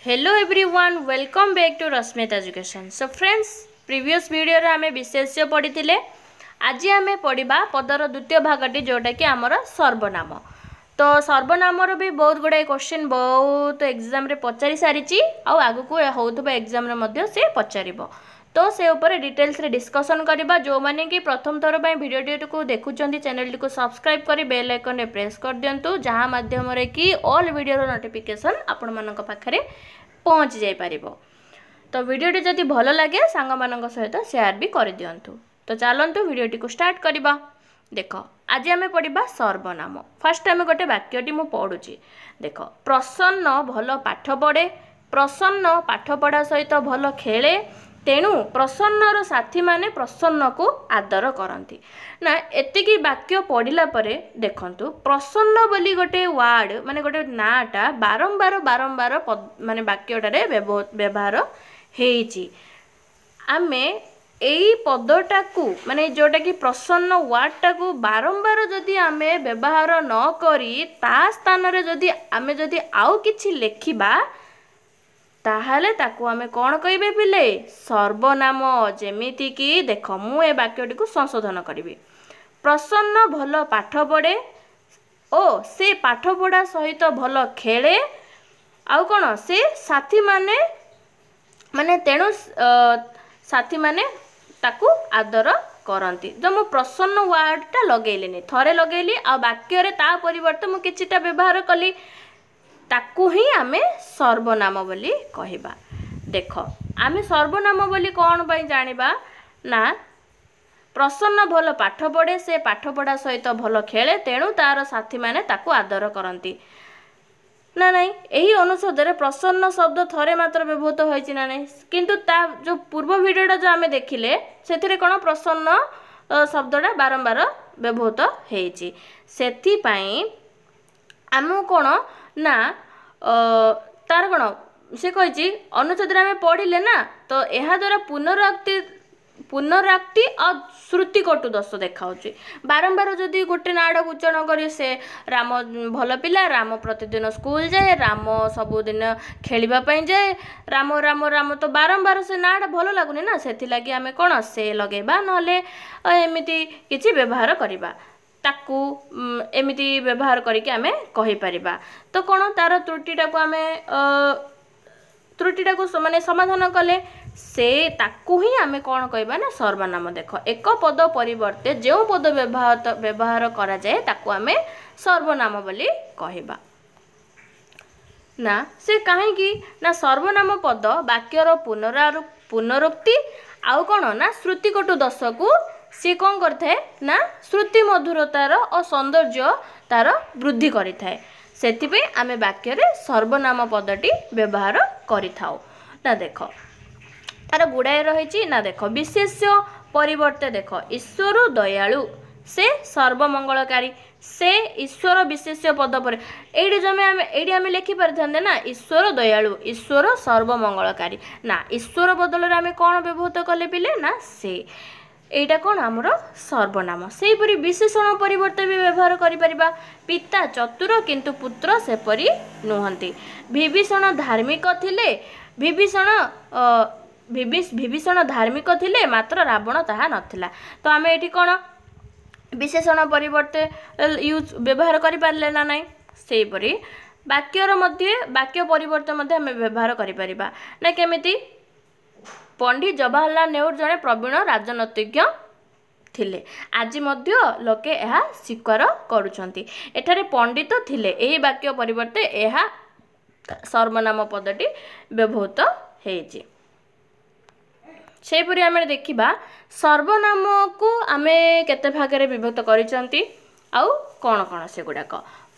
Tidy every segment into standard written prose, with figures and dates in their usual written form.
Hello everyone, welcome back to Rasmit Education. So friends, previous video ରେ ଆମେ ବିଶେଷ୍ୟ ପଢ଼ିଥିଲେ। ଆଜି ଆମେ ପଢ଼ିବା ପଦର ଦ୍ୱିତୀୟ ଭାଗଟି, ଯେଉଁଟାକି ଆମର ସର୍ବନାମ। ତ ସର୍ବନାମର ବି ବହୁତ ଗୁଡ଼ାଏ କ୍ୱେଶ୍ଚିନ୍ ବହୁତ ଏକ୍ଜାମ୍ରେ ପଚାରି ସାରିଛି, ଆଉ ଆଗକୁ ହେଉଥିବା ଏକ୍ଜାମ୍ରେ ମଧ୍ୟ ସେ ପଚାରିବ। ତ ସେ ଉପରେ ଡିଟେଲ୍ସରେ ଡିସ୍କସନ୍ କରିବା। ଯେଉଁମାନେ କି ପ୍ରଥମ ଥର ପାଇଁ ଭିଡ଼ିଓଟିକୁ ଦେଖୁଛନ୍ତି, ଚ୍ୟାନେଲଟିକୁ ସବସ୍କ୍ରାଇବ୍ କରି ବେଲ୍ ଆଇକନ୍ରେ ପ୍ରେସ୍ କରିଦିଅନ୍ତୁ, ଯାହା ମାଧ୍ୟମରେ କି ଅଲ୍ ଭିଡ଼ିଓର ନୋଟିଫିକେସନ୍ ଆପଣମାନଙ୍କ ପାଖରେ ପହଞ୍ଚି ଯାଇପାରିବ। ତ ଭିଡ଼ିଓଟି ଯଦି ଭଲ ଲାଗେ, ସାଙ୍ଗମାନଙ୍କ ସହିତ ସେୟାର ବି କରିଦିଅନ୍ତୁ। ତ ଚାଲନ୍ତୁ, ଭିଡ଼ିଓଟିକୁ ଷ୍ଟାର୍ଟ କରିବା। ଦେଖ, ଆଜି ଆମେ ପଢ଼ିବା ସର୍ବନାମ। ଫାର୍ଷ୍ଟ ଆମେ ଗୋଟେ ବାକ୍ୟଟି ମୁଁ ପଢ଼ୁଛି, ଦେଖ। ପ୍ରସନ୍ନ ଭଲ ପାଠ ପଢ଼େ। ପ୍ରସନ୍ନ ପାଠ ପଢ଼ା ସହିତ ଭଲ ଖେଳେ। ତେଣୁ ପ୍ରସନ୍ନର ସାଥୀମାନେ ପ୍ରସନ୍ନକୁ ଆଦର କରନ୍ତି। ନା, ଏତିକି ବାକ୍ୟ ପଢ଼ିଲା ପରେ ଦେଖନ୍ତୁ, ପ୍ରସନ୍ନ ବୋଲି ଗୋଟେ ୱାର୍ଡ଼, ମାନେ ଗୋଟେ ନାଁଟା ବାରମ୍ବାର ବାରମ୍ବାର ମାନେ ବାକ୍ୟଟାରେ ବ୍ୟବହାର ହେଇଛି। ଆମେ ଏଇ ପଦଟାକୁ, ମାନେ ଯେଉଁଟାକି ପ୍ରସନ୍ନ ୱାର୍ଡ଼ଟାକୁ ବାରମ୍ବାର ଯଦି ଆମେ ବ୍ୟବହାର ନ କରି ତା ସ୍ଥାନରେ ଯଦି ଆମେ ଯଦି ଆଉ କିଛି ଲେଖିବା, ତାହେଲେ ତାକୁ ଆମେ କ'ଣ କହିବେ ପିଲେ? ସର୍ବନାମ। ଯେମିତିକି ଦେଖ, ମୁଁ ଏ ବାକ୍ୟଟିକୁ ସଂଶୋଧନ କରିବି। ପ୍ରସନ୍ନ ଭଲ ପାଠ ପଢ଼େ ଓ ସେ ପାଠ ପଢ଼ା ସହିତ ଭଲ ଖେଳେ। ଆଉ କ'ଣ? ସେ ସାଥୀମାନେ, ମାନେ ତେଣୁ ସାଥୀମାନେ ତାକୁ ଆଦର କରନ୍ତି। ତ ମୁଁ ପ୍ରସନ୍ନ ୱାର୍ଡ଼ଟା ଲଗେଇଲିନି, ଥରେ ଲଗେଇଲି, ଆଉ ବାକ୍ୟରେ ତା ପରିବର୍ତ୍ତେ ମୁଁ କିଛିଟା ବ୍ୟବହାର କଲି। ତାକୁ ହିଁ ଆମେ ସର୍ବନାମ ବୋଲି କହିବା। ଦେଖ, ଆମେ ସର୍ବନାମ ବୋଲି କ'ଣ ପାଇଁ ଜାଣିବା? ନା, ପ୍ରସନ୍ନ ଭଲ ପାଠ ପଢ଼େ, ସେ ପାଠ ପଢ଼ା ସହିତ ଭଲ ଖେଳେ, ତେଣୁ ତାର ସାଥୀମାନେ ତାକୁ ଆଦର କରନ୍ତି। ନା ନାଇଁ? ଏହି ଅନୁଚ୍ଛେଦରେ ପ୍ରସନ୍ନ ଶବ୍ଦ ଥରେ ମାତ୍ର ବ୍ୟବହୃତ ହୋଇଛି ନା ନାହିଁ? କିନ୍ତୁ ତା ଯେଉଁ ପୂର୍ବ ଭିଡ଼ିଓଟା ଯେଉଁ ଆମେ ଦେଖିଲେ, ସେଥିରେ କ'ଣ ପ୍ରସନ୍ନ ଶବ୍ଦଟା ବାରମ୍ବାର ବ୍ୟବହୃତ ହେଇଛି। ସେଥିପାଇଁ ଆମକୁ କ'ଣ ନା ତାର କ'ଣ ସେ କହିଛି, ଅନୁଚ୍ଛେଦରେ ଆମେ ପଢ଼ିଲେ ନା, ତ ଏହାଦ୍ୱାରା ପୁନରାକ୍ତି ଆଉ ଶ୍ରୁତିକଟୁ ଦୋଷ ଦେଖାଉଛି। ବାରମ୍ବାର ଯଦି ଗୋଟେ ନାଁଟାକୁ ଉଚ୍ଚାରଣ କରି, ସେ ରାମ ଭଲ ପିଲା, ରାମ ପ୍ରତିଦିନ ସ୍କୁଲ ଯାଏ, ରାମ ସବୁଦିନ ଖେଳିବା ପାଇଁ ଯାଏ, ରାମ ରାମ ରାମ, ତ ବାରମ୍ବାର ସେ ନାଁଟା ଭଲ ଲାଗୁନି ନା। ସେଥିଲାଗି ଆମେ କ'ଣ ସେ ଲଗେଇବା, ନହେଲେ ଏମିତି କିଛି ବ୍ୟବହାର କରିବା। ତାକୁ ଏମିତି ବ୍ୟବହାର କରିକି ଆମେ କହିପାରିବା। ତ କ'ଣ ତାର ତ୍ରୁଟିଟାକୁ ଆମେ ତ୍ରୁଟିଟାକୁ ମାନେ ସମାଧାନ କଲେ, ସେ ତାକୁ ହିଁ ଆମେ କ'ଣ କହିବା ନା ସର୍ବନାମ। ଦେଖ, ଏକ ପଦ ପରିବର୍ତ୍ତେ ଯେଉଁ ପଦ ବ୍ୟବହାର କରାଯାଏ, ତାକୁ ଆମେ ସର୍ବନାମ ବୋଲି କହିବା। ନା, ସେ କାହିଁକି ନା ସର୍ବନାମ ପଦ ବାକ୍ୟର ପୁନରୁକ୍ତି ଆଉ କ'ଣ ନା ଶ୍ରୁତିକଟୁ ଦୋଷକୁ ସିଏ କ'ଣ କରିଥାଏ ନା ଶ୍ରୁତି ମଧୁରତାର ଓ ସୌନ୍ଦର୍ଯ୍ୟ ତାର ବୃଦ୍ଧି କରିଥାଏ। ସେଥିପାଇଁ ଆମେ ବାକ୍ୟରେ ସର୍ବନାମ ପଦଟି ବ୍ୟବହାର କରିଥାଉ। ନା, ଦେଖ, ତାର ଗୁଡ଼ାଏ ରହିଛି। ନା, ଦେଖ, ବିଶେଷ୍ୟ ପରିବର୍ତ୍ତେ, ଦେଖ, ଈଶ୍ୱର ଦୟାଳୁ, ସେ ସର୍ବମଙ୍ଗଳକାରୀ। ସେ ଈଶ୍ୱର ବିଶେଷ୍ୟ ପଦ ପରେ ଏଇଠି ଆମେ ଏଇଠି ଆମେ ଲେଖିପାରିଥାନ୍ତେ ନା ଈଶ୍ୱର ଦୟାଳୁ, ଈଶ୍ୱର ସର୍ବମଙ୍ଗଳକାରୀ। ନା, ଈଶ୍ୱର ବଦଳରେ ଆମେ କ'ଣ ବ୍ୟବହୃତ କଲେ ପିଲେ? ନା, ସେ। ଏଇଟା କ'ଣ ଆମର ସର୍ବନାମ। ସେହିପରି ବିଶେଷଣ ପରିବର୍ତ୍ତେ ବି ବ୍ୟବହାର କରିପାରିବା। ପିତା ଚତୁର, କିନ୍ତୁ ପୁତ୍ର ସେପରି ନୁହନ୍ତି। ବିଭୀଷଣ ଧାର୍ମିକ ଥିଲେ, ବିଭୀଷଣ ଧାର୍ମିକ ଥିଲେ, ମାତ୍ର ରାବଣ ତାହା ନଥିଲା। ତ ଆମେ ଏଇଠି କ'ଣ ବିଶେଷଣ ପରିବର୍ତ୍ତେ ୟୁଜ୍ ବ୍ୟବହାର କରିପାରିଲେ ନା ନାହିଁ? ସେହିପରି ବାକ୍ୟର ମଧ୍ୟ, ବାକ୍ୟ ପରିବର୍ତ୍ତେ ମଧ୍ୟ ଆମେ ବ୍ୟବହାର କରିପାରିବା ନା। କେମିତି? ପଣ୍ଡିତ ଜବାହରଲାଲ ନେହେରୁ ଜଣେ ପ୍ରବୀଣ ରାଜନୈତିଜ୍ଞ ଥିଲେ, ଆଜି ମଧ୍ୟ ଲୋକେ ଏହା ସ୍ୱୀକାର କରୁଛନ୍ତି। ଏଠାରେ ପଣ୍ଡିତ ଥିଲେ, ଏହି ବାକ୍ୟ ପରିବର୍ତ୍ତେ ଏହା ସର୍ବନାମ ପଦଟି ବ୍ୟବହୃତ ହେଇଛି। ସେହିପରି ଆମେ ଦେଖିବା ସର୍ବନାମକୁ ଆମେ କେତେ ଭାଗରେ ବିଭକ୍ତ କରିଛନ୍ତି ଆଉ କ'ଣ କ'ଣ ସେଗୁଡ଼ାକ।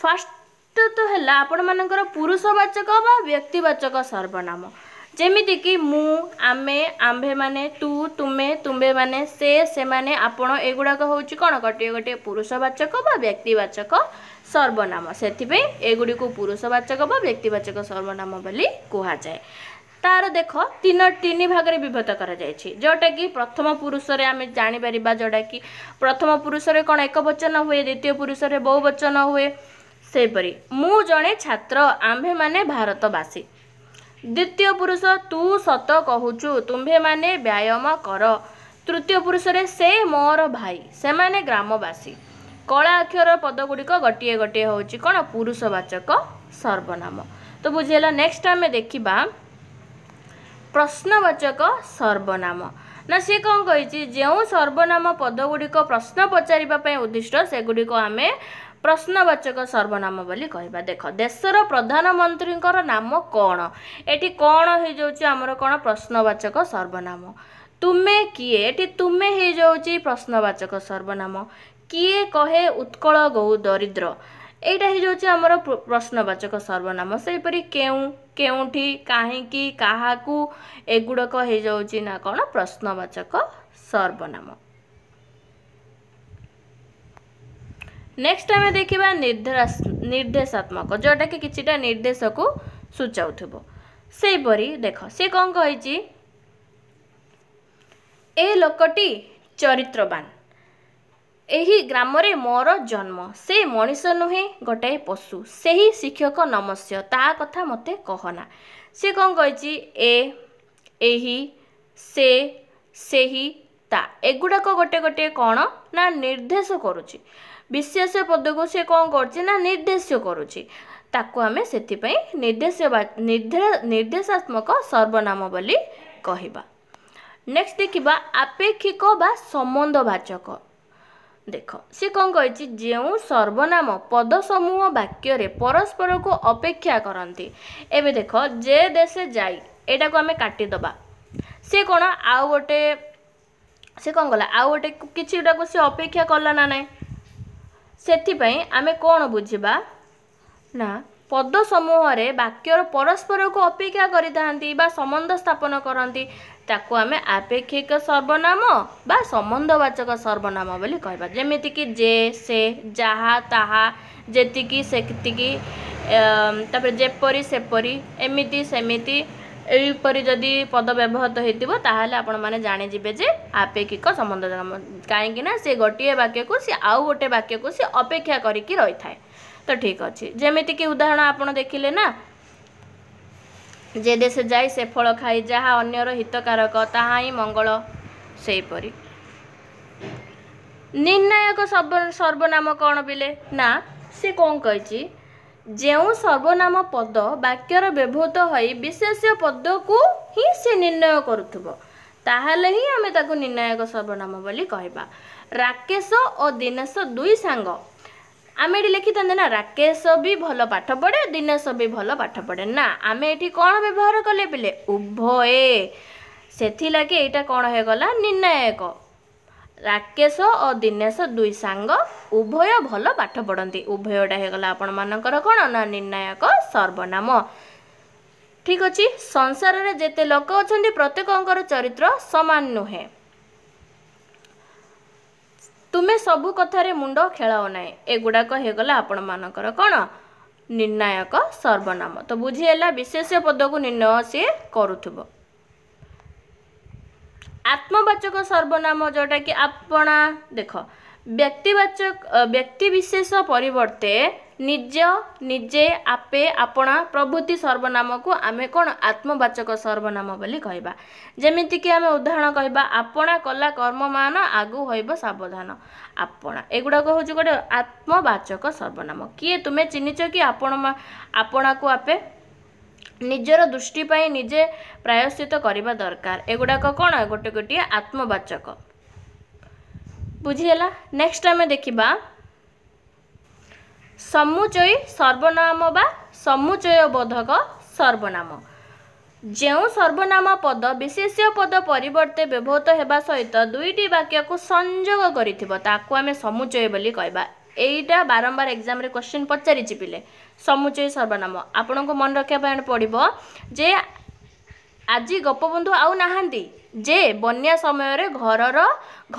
ଫାର୍ଷ୍ଟ ତ ହେଲା ଆପଣମାନଙ୍କର ପୁରୁଷବାଚକ ବା ବ୍ୟକ୍ତିବାଚକ ସର୍ବନାମ। ଯେମିତିକି ମୁଁ, ଆମେ, ଆମ୍ଭେମାନେ, ତୁ, ତୁମେ, ତୁମ୍ଭେମାନେ, ସେ, ସେମାନେ, ଆପଣ, ଏଗୁଡ଼ାକ ହେଉଛି କ'ଣ ଗୋଟିଏ ଗୋଟିଏ ପୁରୁଷବାଚକ ବା ବ୍ୟକ୍ତିବାଚକ ସର୍ବନାମ। ସେଥିପାଇଁ ଏଗୁଡ଼ିକୁ ପୁରୁଷବାଚକ ବା ବ୍ୟକ୍ତିବାଚକ ସର୍ବନାମ ବୋଲି କୁହାଯାଏ। ତାର ଦେଖ, ତିନି ଭାଗରେ ବିଭକ୍ତ କରାଯାଇଛି, ଯେଉଁଟାକି ପ୍ରଥମ ପୁରୁଷରେ ଆମେ ଜାଣିପାରିବା, ଯେଉଁଟାକି ପ୍ରଥମ ପୁରୁଷରେ କ'ଣ ଏକ ବଚନ ହୁଏ, ଦ୍ୱିତୀୟ ପୁରୁଷରେ ବହୁ ବଚନ ହୁଏ। ସେହିପରି ମୁଁ ଜଣେ ଛାତ୍ର, ଆମ୍ଭେମାନେ ଭାରତବାସୀ। ଦ୍ୱିତୀୟ ପୁରୁଷ ତୁ ସତ କହୁଛୁ, ତୁମ୍ଭେମାନେ ବ୍ୟାୟାମ କର। ତୃତୀୟ ପୁରୁଷରେ ସେ ମୋର ଭାଇ, ସେମାନେ ଗ୍ରାମବାସୀ। କଳା ଅକ୍ଷର ପଦ ଗୁଡ଼ିକ ଗୋଟିଏ ଗୋଟିଏ ହେଉଛି କ'ଣ? ପୁରୁଷବାଚକ ସର୍ବନାମ। ତ ବୁଝିହେଲା? ନେକ୍ସଟ ଆମେ ଦେଖିବା ପ୍ରଶ୍ନବାଚକ ସର୍ବନାମ। ନା, ସିଏ କ'ଣ କହିଛି? ଯେଉଁ ସର୍ବନାମ ପଦ ଗୁଡ଼ିକ ପ୍ରଶ୍ନ ପଚାରିବା ପାଇଁ ଉଦ୍ଦିଷ୍ଟ, ସେଗୁଡ଼ିକ ଆମେ ପ୍ରଶ୍ନବାଚକ ସର୍ବନାମ ବୋଲି କହିବା। ଦେଖ, ଦେଶର ପ୍ରଧାନମନ୍ତ୍ରୀଙ୍କର ନାମ କ'ଣ? ଏଠି କ'ଣ ହେଇଯାଉଛି ଆମର? କ'ଣ? ପ୍ରଶ୍ନବାଚକ ସର୍ବନାମ। ତୁମେ କିଏ? ଏଠି ତୁମେ ହେଇଯାଉଛି ପ୍ରଶ୍ନବାଚକ ସର୍ବନାମ। କିଏ କହେ ଉତ୍କଳ ଗୌ ଦରିଦ୍ର? ଏଇଟା ହେଇଯାଉଛି ଆମର ପ୍ରଶ୍ନବାଚକ ସର୍ବନାମ। ସେହିପରି କେଉଁ, କେଉଁଠି, କାହିଁକି, କାହାକୁ, ଏଗୁଡ଼ାକ ହେଇଯାଉଛି ନା କ'ଣ? ପ୍ରଶ୍ନବାଚକ ସର୍ବନାମ। ନେକ୍ସଟ ଆମେ ଦେଖିବା ନିର୍ଦ୍ଦେଶାତ୍ମକ, ଯେଉଁଟାକି କିଛିଟା ନିର୍ଦ୍ଦେଶକୁ ସୂଚାଉଥିବ। ସେହିପରି ଦେଖ, ସେ କ'ଣ କହିଛି? ଏ ଲୋକଟି ଚରିତ୍ରବାନ, ଏହି ଗ୍ରାମରେ ମୋର ଜନ୍ମ, ସେ ମଣିଷ ନୁହେଁ ଗୋଟାଏ ପଶୁ, ସେହି ଶିକ୍ଷକ ନମସ୍ୟ, ତା କଥା ମୋତେ କହନା। ସେ କ'ଣ କହିଛି? ଏ, ଏହି, ସେ, ସେହି, ତା, ଏଗୁଡ଼ାକ ଗୋଟେ ଗୋଟିଏ କ'ଣ ନା ନିର୍ଦ୍ଦେଶ କରୁଛି। ବିଶେଷ ପଦକୁ ସେ କ'ଣ କରୁଛି ନା ନିର୍ଦ୍ଦେଶ କରୁଛି। ତାକୁ ଆମେ ସେଥିପାଇଁ ନିର୍ଦ୍ଦେଶ ନିର୍ଦ୍ଦେଶାତ୍ମକ ସର୍ବନାମ ବୋଲି କହିବା। ନେକ୍ସଟ ଦେଖିବା ଆପେକ୍ଷିକ ବା ସମ୍ବନ୍ଧବାଚକ। ଦେଖ, ସେ କ'ଣ କହିଛି? ଯେଉଁ ସର୍ବନାମ ପଦ ସମୂହ ବାକ୍ୟରେ ପରସ୍ପରକୁ ଅପେକ୍ଷା କରନ୍ତି। ଏବେ ଦେଖ, ଯେ ଦେଶେ ଯାଇ, ଏଇଟାକୁ ଆମେ କାଟିଦେବା। ସେ କ'ଣ ଆଉ ଗୋଟେ, ସେ କ'ଣ କଲା? ଆଉ ଗୋଟେ କିଛିଟାକୁ ସେ ଅପେକ୍ଷା କଲା ନା ନାହିଁ? ସେଥିପାଇଁ ଆମେ କ'ଣ ବୁଝିବା ନା ପଦ ସମୂହରେ ବାକ୍ୟର ପରସ୍ପରକୁ ଅପେକ୍ଷା କରିଥାନ୍ତି ବା ସମ୍ବନ୍ଧ ସ୍ଥାପନ କରନ୍ତି, ତାକୁ ଆମେ ଆପେକ୍ଷିକ ସର୍ବନାମ ବା ସମ୍ବନ୍ଧବାଚକ ସର୍ବନାମ ବୋଲି କହିବା। ଯେମିତିକି ଯେ, ସେ, ଯାହା, ତାହା, ଯେତିକି, ସେତିକି, ତାପରେ ଯେପରି, ସେପରି, ଏମିତି, ସେମିତି, ଏହିପରି ଯଦି ପଦ ବ୍ୟବହୃତ ହେଇଥିବ, ତାହେଲେ ଆପଣମାନେ ଜାଣିଯିବେ ଯେ ଆପେକ୍ଷିକ ସମ୍ବନ୍ଧ, କାହିଁକି ନା ସେ ଗୋଟିଏ ବାକ୍ୟକୁ ସେ ଆଉ ଗୋଟେ ବାକ୍ୟକୁ ସେ ଅପେକ୍ଷା କରିକି ରହିଥାଏ। ତ ଠିକ୍ ଅଛି। ଯେମିତିକି ଉଦାହରଣ ଆପଣ ଦେଖିଲେ ନା, ଯେ ଦେଶେ ଯାଇ ସେ ଫଳ ଖାଇ, ଯାହା ଅନ୍ୟର ହିତକାରକ ତାହା ହିଁ ମଙ୍ଗଳ। ସେହିପରି ନିର୍ଣ୍ଣାୟକ ସର୍ବନାମ କ'ଣ ପିଲେ? ନା, ସେ କ'ଣ କହିଛି? ଯେଉଁ ସର୍ବନାମ ପଦ ବାକ୍ୟର ବ୍ୟବହୃତ ହୋଇ ବିଶେଷ୍ୟ ପଦକୁ ହିଁ ସେ ନିର୍ଣ୍ଣୟ କରୁଥିବ, ତାହେଲେ ହିଁ ଆମେ ତାକୁ ନିର୍ଣ୍ଣାୟକ ସର୍ବନାମ ବୋଲି କହିବା। ରାକେଶ ଓ ଦିନେଶ ଦୁଇ ସାଙ୍ଗ। ଆମେ ଏଠି ଲେଖିଥାନ୍ତେ ନା ରାକେଶ ବି ଭଲ ପାଠ ପଢ଼େ, ଦିନେଶ ବି ଭଲ ପାଠ ପଢ଼େ। ନା, ଆମେ ଏଠି କ'ଣ ବ୍ୟବହାର କଲେ ପିଲେ? ଉଭୟେ। ସେଥିଲାଗି ଏଇଟା କ'ଣ ହେଇଗଲା? ନିର୍ଣ୍ଣାୟକ। ରାକେଶ ଓ ଦିନେଶ ଦୁଇ ସାଙ୍ଗ, ଉଭୟ ଭଲ ପାଠ ପଢ଼ନ୍ତି। ଉଭୟଟା ହେଇଗଲା ଆପଣମାନଙ୍କର କ'ଣ ନା ନିର୍ଣ୍ଣାୟକ ସର୍ବନାମ। ଠିକ୍ ଅଛି। ସଂସାରରେ ଯେତେ ଲୋକ ଅଛନ୍ତି ପ୍ରତ୍ୟେକଙ୍କର ଚରିତ୍ର ସମାନ ନୁହେଁ। ତୁମେ ସବୁ କଥାରେ ମୁଣ୍ଡ ଖେଳାଅ ନାହିଁ। ଏଗୁଡ଼ାକ ହେଇଗଲା ଆପଣମାନଙ୍କର କ'ଣ? ନିର୍ଣ୍ଣାୟକ ସର୍ବନାମ। ତ ବୁଝିହେଲା, ବିଶେଷ୍ୟ ପଦକୁ ନିର୍ଣ୍ଣୟ ସିଏ କରୁଥିବ। ଆତ୍ମବାଚକ ସର୍ବନାମ ଯେଉଁଟାକି ଆପଣା। ଦେଖ, ବ୍ୟକ୍ତିବାଚକ ବ୍ୟକ୍ତିବିଶେଷ ପରିବର୍ତ୍ତେ ନିଜ, ନିଜେ, ଆପେ, ଆପଣା ପ୍ରଭୃତି ସର୍ବନାମକୁ ଆମେ କ'ଣ ଆତ୍ମବାଚକ ସର୍ବନାମ ବୋଲି କହିବା। ଯେମିତିକି ଆମେ ଉଦାହରଣ କହିବା, ଆପଣା କଲା କର୍ମମାନ ଆଗୁ ହୋଇବ ସାବଧାନ। ଆପଣା, ଏଗୁଡ଼ାକ ହେଉଛି ଗୋଟେ ଆତ୍ମବାଚକ ସର୍ବନାମ। କିଏ ତୁମେ ଚିହ୍ନିଛ କି ଆପଣ ଆପଣାକୁ ଆପେ? ନିଜର ଦୃଷ୍ଟି ପାଇଁ ନିଜେ ପ୍ରାୟଶ୍ଚିତ କରିବା ଦରକାର। ଏଗୁଡ଼ାକ କ'ଣ ଗୋଟେ ଗୋଟିଏ ଆତ୍ମବାଚକ। ବୁଝିହେଲା? ନେକ୍ସଟ ଆମେ ଦେଖିବା ସମୁଚୟୀ ସର୍ବନାମ ବା ସମୁଚୟବୋଧକ ସର୍ବନାମ। ଯେଉଁ ସର୍ବନାମ ପଦ ବିଶେଷ୍ୟ ପଦ ପରିବର୍ତ୍ତେ ବ୍ୟବହୃତ ହେବା ସହିତ ଦୁଇଟି ବାକ୍ୟକୁ ସଂଯୋଗ କରିଥିବ, ତାକୁ ଆମେ ସମୁଚୟ ବୋଲି କହିବା। ଏଇଟା ବାରମ୍ବାର ଏକ୍ଜାମରେ କ୍ୱେଶ୍ଚିନ୍ ପଚାରିଛି ପିଲେ। ସମୁଚୟ ସର୍ବନାମ ଆପଣଙ୍କୁ ମନେ ରଖିବା ପାଇଁ ପଡ଼ିବ ଯେ ଆଜି ଗୋପବନ୍ଧୁ ଆଉ ନାହାନ୍ତି, ଯେ ବନ୍ୟା ସମୟରେ ଘରର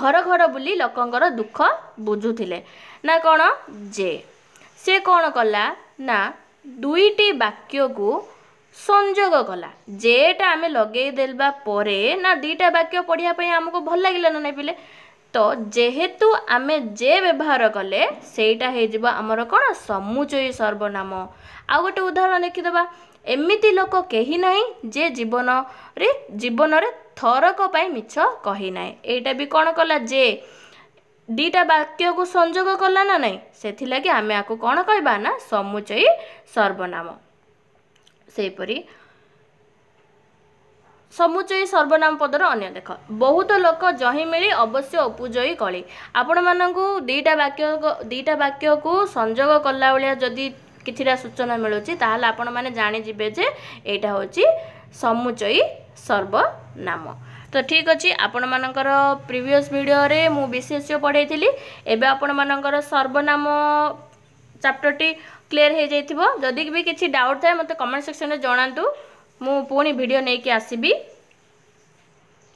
ଘର ଘର ବୁଲି ଲୋକଙ୍କର ଦୁଃଖ ବୁଝୁଥିଲେ। ନା କ'ଣ ଯେ ସେ କ'ଣ କଲା ନା ଦୁଇଟି ବାକ୍ୟକୁ ସଂଯୋଗ କଲା। ଯେଟା ଆମେ ଲଗେଇ ଦେବା ପରେ ନା ଦୁଇଟା ବାକ୍ୟ ପଢ଼ିବା ପାଇଁ ଆମକୁ ଭଲ ଲାଗିଲା ନା ନାଇଁ ପିଲେ? ତ ଯେହେତୁ ଆମେ ଯେ ବ୍ୟବହାର କଲେ, ସେଇଟା ହେଇଯିବ ଆମର କ'ଣ? ସମୁଚୟୀ ସର୍ବନାମ। ଆଉ ଗୋଟେ ଉଦାହରଣ ଦେଖିଦେବା। ଏମିତି ଲୋକ କେହି ନାହିଁ ଯେ ଜୀବନରେ ଥରକ ପାଇଁ ମିଛ କହିନାହିଁ। ଏଇଟା ବି କ'ଣ କଲା? ଯେ ଦୁଇଟା ବାକ୍ୟକୁ ସଂଯୋଗ କଲା ନା ନାହିଁ? ସେଥିଲାଗି ଆମେ ଆକୁ କ'ଣ କହିବା ନା ସମୁଚୟୀ ସର୍ବନାମ। ସେହିପରି ସମୁଚୟୀ ସର୍ବନାମ ପଦର ଅନ୍ୟ ଦେଖ, ବହୁତ ଲୋକ ଯହିଁ ମିଳି ଅବଶ୍ୟ ଉପୁଜଇ କଳି। ଆପଣମାନଙ୍କୁ ଦୁଇଟା ବାକ୍ୟକୁ ସଂଯୋଗ କଲା ଭଳିଆ ଯଦି କିଛିଟା ସୂଚନା ମିଳୁଛି, ତାହେଲେ ଆପଣମାନେ ଜାଣିଯିବେ ଯେ ଏଇଟା ହେଉଛି ସମୁଚୟୀ ସର୍ବନାମ। ତ ଠିକ୍ ଅଛି, ଆପଣମାନଙ୍କର ପ୍ରିଭିୟସ୍ ଭିଡ଼ିଓରେ ମୁଁ ବିଶେଷ୍ୟ ପଢ଼େଇଥିଲି। ଏବେ ଆପଣମାନଙ୍କର ସର୍ବନାମ ଚାପ୍ଟରଟି କ୍ଲିୟର ହେଇଯାଇଥିବ। ଯଦି ବି କିଛି ଡାଉଟ୍ ଥାଏ, ମୋତେ କମେଣ୍ଟ ସେକ୍ସନରେ ଜଣାନ୍ତୁ, ମୁଁ ପୁଣି ଭିଡ଼ିଓ ନେଇକି ଆସିବି।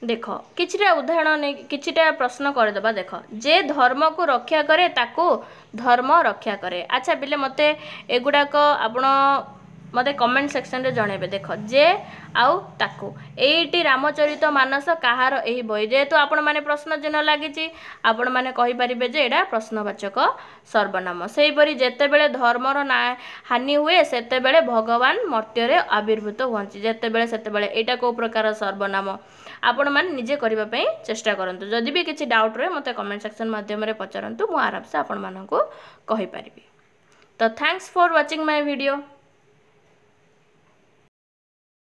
ଦେଖ, କିଛିଟା ଉଦାହରଣ ନେଇ କିଛିଟା ପ୍ରଶ୍ନ କରିଦେବା। ଦେଖ, ଯେ ଧର୍ମକୁ ରକ୍ଷା କରେ ତାକୁ ଧର୍ମ ରକ୍ଷା କରେ। ଆଚ୍ଛା ପିଲେ, ମୋତେ ଏଗୁଡ଼ାକ ଆପଣ ମୋତେ କମେଣ୍ଟ ସେକ୍ସନରେ ଜଣାଇବେ। ଦେଖ, ଯେ ଆଉ ତାକୁ, ଏଇଟି ରାମଚରିତ ମାନସ କାହାର ଏହି ବହି? ଯେହେତୁ ଆପଣମାନେ ପ୍ରଶ୍ନ ଚିହ୍ନ ଲାଗିଛି, ଆପଣମାନେ କହିପାରିବେ ଯେ ଏଇଟା ପ୍ରଶ୍ନବାଚକ ସର୍ବନାମ। ସେହିପରି ଯେତେବେଳେ ଧର୍ମର ନା ହାନି ହୁଏ, ସେତେବେଳେ ଭଗବାନ ମର୍ତ୍ତ୍ୟରେ ଆବିର୍ଭୂତ ହୁଅନ୍ତି। ଯେତେବେଳେ, ସେତେବେଳେ, ଏଇଟା କେଉଁ ପ୍ରକାର ସର୍ବନାମ? ଆପଣମାନେ ନିଜେ କରିବା ପାଇଁ ଚେଷ୍ଟା କରନ୍ତୁ। ଯଦି ବି କିଛି ଡାଉଟ୍ ରହେ, ମୋତେ କମେଣ୍ଟ ସେକ୍ସନ୍ ମାଧ୍ୟମରେ ପଚାରନ୍ତୁ, ମୁଁ ଆରାମସେ ଆପଣମାନଙ୍କୁ କହିପାରିବି। ତ thanks for watching my video.